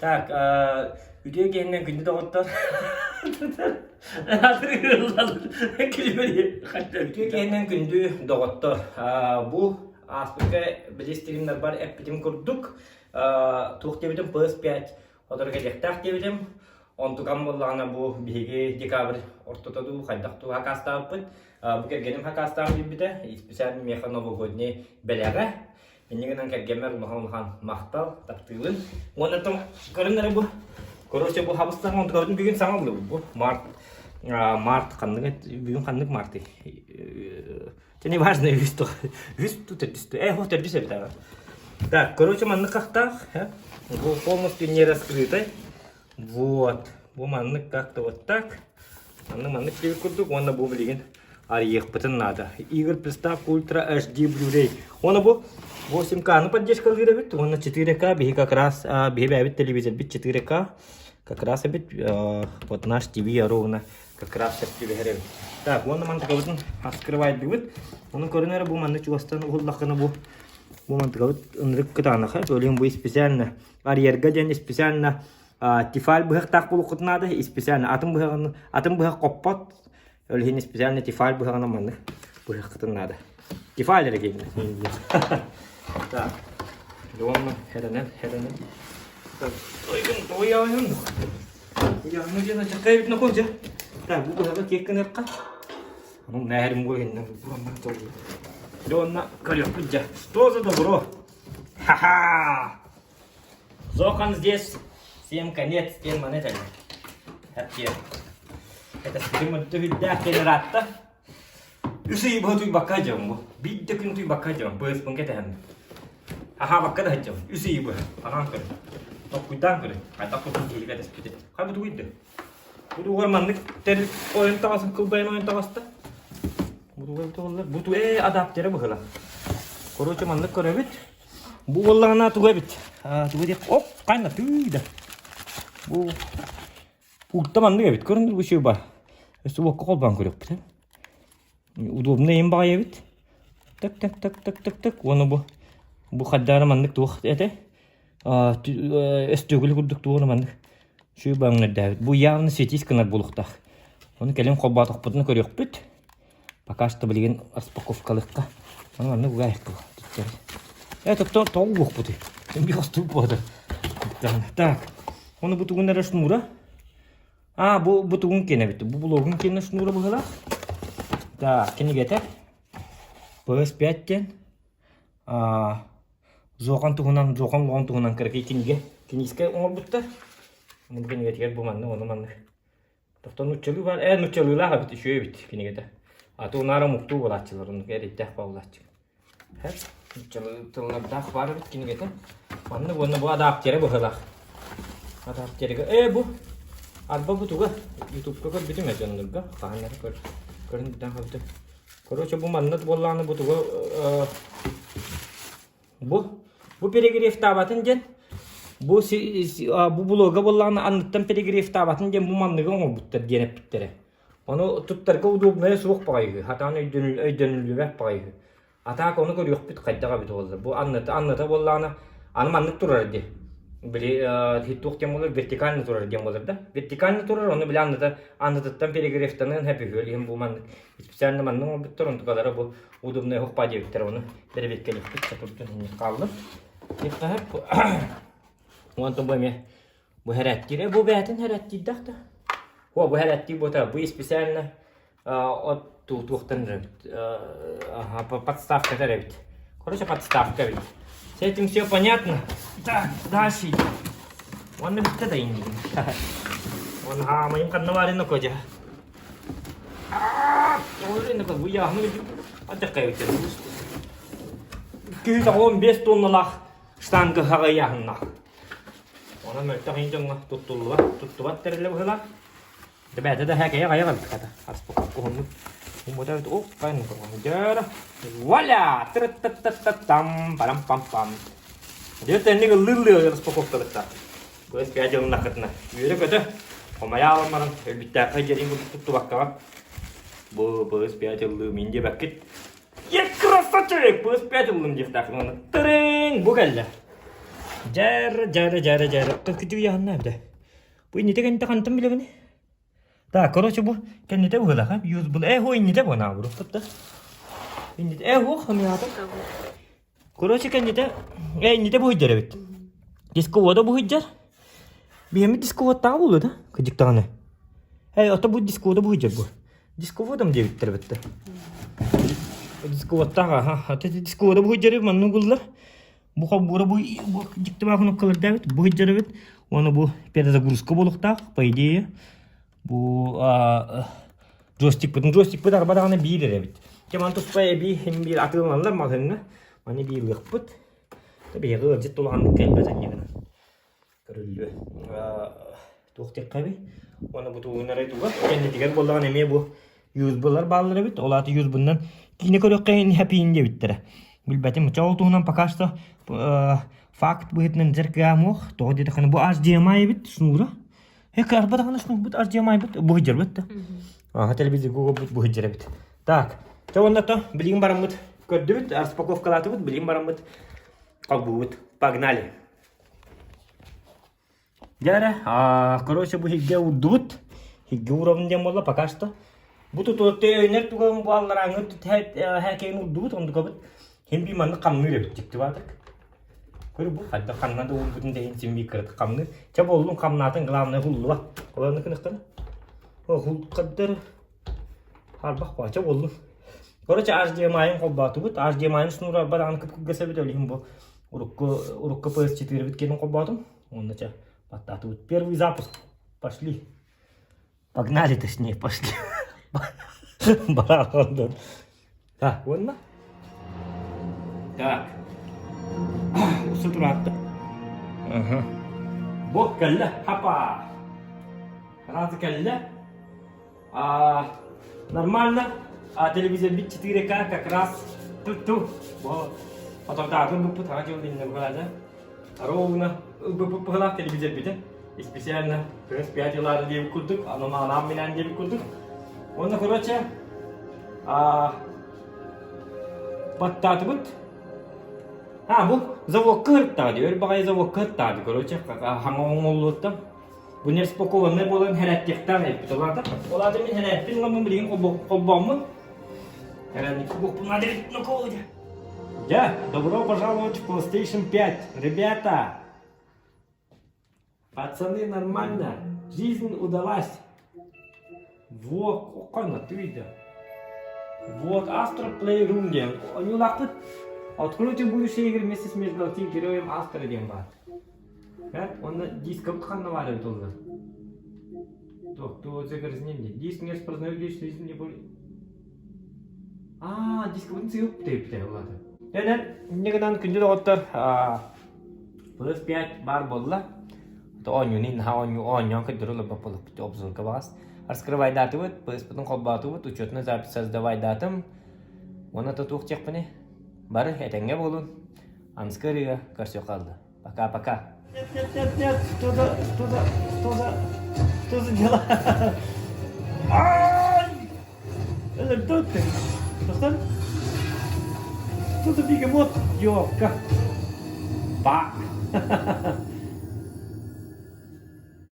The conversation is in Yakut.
Так, үтүө киһинэн күндү доҕоттор. Үтүө киһинэн күндү доҕоттор. Бу ааспыкка били стримнарбар эппитим курдук, туох диэбитим PS5 Сотору кэлиэхтээх диэбитим. Онтукам буоллаҕына бу биһиги декабрь ортото дуу хайдах дуу хакаастаабыппыт. Бу кэргэним хакаастаан билбитэ. Специально миэхэ новогодний бэлэҕэ. Инньэ гынан кэргэммэр улахан улахан махтал, таптыыбын. Уонна там көрүн эрэ бу. Короче, бу хабыстаах онтукабытын бүгүн саҥа ыллыбыт бу. Март март ханнык бүгүн ханнык мартый? Це не важно, үс то үс ту төрдүс ту. Э, төрдүс эбит ага. Так, короче, маннык хахтаах, бу полностью не раскрытой. Вот. Бу маннык как-то вот так. Маннык маннык диэбит курдук уонна бу билигин арыйыахпытын наада. Игорь приставка Ultra HD Blu-ray. Уонна бу 8К-ны поддержкалыыр эбит, уонна 4К биһи как раз биһи бэйэбит телевизорбит 4К как раз эбит вот наш ТВ ровно как раз сөп түбэһэр эбит. Так, уонна мантыкабытын открывайдыбыт. Оны көрүн эрэ бу манна чугастан уһуллаххына бу бу мантыкабыт ынырык кытаанаха. Өлүн бу специально арьерга диэн специально тефаль быһахтаах буолуоххутун наада. Специально атын быһаҕын атын быһах хоппот. Өлүһүн специально тефаль быһаҕынан маннык быһаххытын наада. Тефаль эрэ кииннэ. Так. Уонна хэрэнэн хэрэнэн. Ой, ой, ой, Яғны диэн ачакка эбит нокол дьэ. Так, бу быһаҕы киэк гыныахха. Ну, нээрим бу иннен бурамман толду. Дьэ онно көрүөхпүт дьэ. Что за добро? Ха-ха! Зохан здесь. Всем конец, всем монета. Әпке. Это скрим өттү хүддээх ыраатта. Үс ый быһа тууйбакка сылдьабын бу. Биир да күн тууйбакка сылдьабын. Быыспын кэтэһэммин. Аһаабакка да сылдьабын. Үс ый быһа. Анаан көрүн. Толкуйдаан көрүн. Хайдах курдук киһи кэтэспитин. Хай бу тугуй да? Бу тугар маннык тэрил ойон таҕасын кылбайан ойон таҕаста. Бу тугай тугаллар? Бу ту ээ адаптера быһыла. Короче, маннык көрөбүт. Бу буоллаҕына туга эбит? Тугу диэх? Оп, хайна тыыда. Бу Пульта маннык эбит, көрүн үчүгэй баар. Өссө уокка холбоон көрүөхпүт. Удобный им баҕайы эбит. Так так так так так так уонна бу бу хайдаары маннык туох этэ өстүөгүлү курдук туох маннык үчүгэй баҕайы Бу явно светись гынар буолуохтаах. Ону кэлин холбоотохпутуна көрүөхпүт. Пока что билигин распаковкалыахха. Ону маннык угаайыкка Э, тоттон тоҕу угуохпутуй? Биир хостук буолар. Так, ону бу тугун эрэ шнура. А, бу бу тугун киэнэ эбит. Бу блогун киэнэ шнура быһыылаах. Так, кинигэтэ. PS5 диэн. А, Зохан туһунан, Зохан лоҕун туһунан кыракый кинигэ. Киниискэ оҥорбуттар. Бу кинигэтигэр бу маннык, ону маннык. Тохтон нууччалыы баар, ээ нууччалыылаах эбит, үчүгэй эбит кинигэтэ. А то унаара омуктуу буолааччылар, оннук эрэйдээх буолааччы. Һэп, нууччалыы тыллардаах баар эбит кинигэтэ. Маннык уонна бу адаптера быһыылаах. Адаптерга, ээ бу арба бу туга ютубка көрбүтүм ээ дьоннорго, хаһан эрэ көр, көрөн бүтэн хаалбытым. Короче, бу маннык буоллаҕына бу туга Бу бу перегревтаабатын диэн бу бу блога буоллаҕына анныттан перегревтаабатын диэн бу манныгы оҥорбуттар диэн эппиттэрэ. Ону туттарга удобнайа суох баҕайы, хатаан өйдөнүллүбэт баҕайы. А так ону көрүөхпүт хайдах эбит буолла. Бу анныта анныта буоллаҕына аны маннык турар дии. Били туох диэн буолар вертикально турар диэн буолар да. Вертикально турар ону били анныта аннытыттан перегревтаныан хэпүһүөл иһин бу маннык специально маннык оҥорбуттар онтукалара бу удобнай оһох диэбиттэр ону бэрэбиэркэлиэхпит сатурдун инник хааллым Онтон бу эмиэ бу хэрээттиир бу бэйэтин хэрээттиирдэх да О бу хэрээттиир буота бу специально от туохтан эбит подставка эбит короче подставка эбит с этим все понятно так дальше идем уонна бүттэ да иннигин уонна хаамайым ханна баарына кодя 215 тонналаах штанга хаҕыйааһыннаах. Онон мөлтөх иин дьоҥҥо туттуллубат, туттубат тэрилэ быһыылаах. Бэйэтэ да һээкэйэ хайа барбыт хата. Аспокко уһуннук. Уммута эбит оп хайын дьара. Вуаля! Тырыттаттаттаттам парам-пам-пам. Дьэ тэнник ыллыы-ыллыы распаковкалыктар. Көс пять дьылыннаххытына үөрэ-көтө хомойо аалан баран өлбүттээххэ дьиэрин курдук туттубаккаҕа бу PS5 ыллыы мин диэбэккит я красавчик PS5 ыллым диэхтээхпин уонна тырыҥ бу кэллэ. Дьэр, дьэр, дьэр, дьэр. Кыргыдьы ыйаһынна эбитэ. Бу иннитэ кэннитэ хантан билэбин? Так, короче, бу кэннитэ быһыылаах, юз был. Э, хо иннитэ бу наабыру. Тупта. Иннитэ, э, хо, хамыйаата. Короче, кэннитэ, э, иннитэ буһуйдар эбит. Дисковода буһуйдар. Биһэммит дисководтааҕа буолуо да, кыдьык даҕаны. Эй, ото бу дисковода буһуйдар бу. Дисководом диэбиттэр эбиттэр. Дисководтаах, аха. Ата дисковода буһуйдар маннык угуллар. Бу холбуура бу дьиктибаах кнопкалардаабыт, бу сылдьар эбит. Уонна бу перезагрузка буолуохтаах, по идее. Бу джойстикпытын джойстикпыт арба даҕаны биир эрэ эбит. Дьэ маны туспа эбии син биир атыыланаллар маҕаһыыҥҥа. Маны биир ылыахпыт. Биһиги ыалдьыт улаханнык кэлбэт инньэ гынан. Көрүллүө. Туох диэххэ эбий? Уонна бу тугунарай туга? Кэннитигэр буоллаҕына эмиэ бу USB-лар бааллар эбит. Ол аата USB-нан киинэ көрүөххэ иһин диэбиттэрэ. Билбэтим. Чэ ол туһунан пока что факт быһыытынан дьэр кыаамуох. Тоҕо диэтэххинэ бу HDMI эбит шнура. Э арба даҕаны шнурбут HDMI бут бу сылдьарбыт да. Аха телевизор бут бу сылдьар эбит. Так. Чэ уонна то билигин бараммыт көрдүбүт, распаковкалаатыбыт, билигин бараммыт холбуубут. Погнали! Дьэ эрэ, короче, бу иһиргэ уурдубут. Иһиргэ уурабын диэн буолла пока что. Бу тутуотта өйөнөр туган бу алларааҥы һээкэйин уурдубут, ондукабыт хин би маннык хамныыр эбит дьикти баатык. Көрү бу хайдах ханна да уурбутун да иһин син би кыратык хамныыр. Чэ буоллун хамнаатын главное хуллуба. Олорну кыныктана. Хулкаддар Харбах бача буоллун. Короче, HDMI-ын холбоотубут. HDMI-ын шнурарбар аны кып-кылгас эбит ол бу урукку урукку PS4-бит киэнин холбоотум. Уонна чэ баттаатыбыт. Первый запуск. Пошли. Погнали, точнее, пошли. Барахандар. Так, уонна? Так. Уста тураатта. Ага. Бу кэллэ. Хапа. Разы кэллэ. А, нормально. А телевизорбит 4К как раз ту-ту. Фотографын буппут хаҥа дьыл иннэ быһаада. Ровно ылбыппыт телевизорбите. Специально PS5 ылаары диэбит курдук, анан анаан минээн диэбит курдук. Уонна короче, баттаатыбыт. А, бу заводка ырыттаҕа дии, өр баҕайы заводка ырыттаҕа дии, короче, хаҥа оҥоллуоттан. Бу нераспакованнай буолан хэрээттиэхтээх эбиппит ол аата. Ол аата мин хэрээппин ылламмын билигин холбооммун. Хэрээникки буохпун надо Дьэ, добро пожаловать в PlayStation 5, ребята! Пацаны, нормально, жизнь удалась. Вот, ты Вот, Astro Playroom диэн. Ойуулаахпыт. Откройте будущее игры вместе с межгалактическим героем Астро диэн баар. Онно дискабыт ханна баар эбит оллар? Туох загрязнение. Диск не распознает личную жизнь не более... Аа, дискабытын сыып тэйбитэ улаата. Дэнэн, инньэ гынан күндү доҕоттор, PS5 баар буолла. Оонньууну наһаа оонньуу оонньоон көрдөрө олорбот буоллахпыт обзорга баҕас. Раскрывайдаатыбыт, PS-пытын холбоотубут, учетную запись создавайдаатым. Уонна то туох диэхпиний? Бары этэҥҥэ буолун. Анскы ырыа көрсүөххэ хаалла. Пока-пока. Нет, нет, нет, нет, что за, что за, что за, что за дела? Ай! Это ты? Что? Что за бегемот? Ёпка. Ба.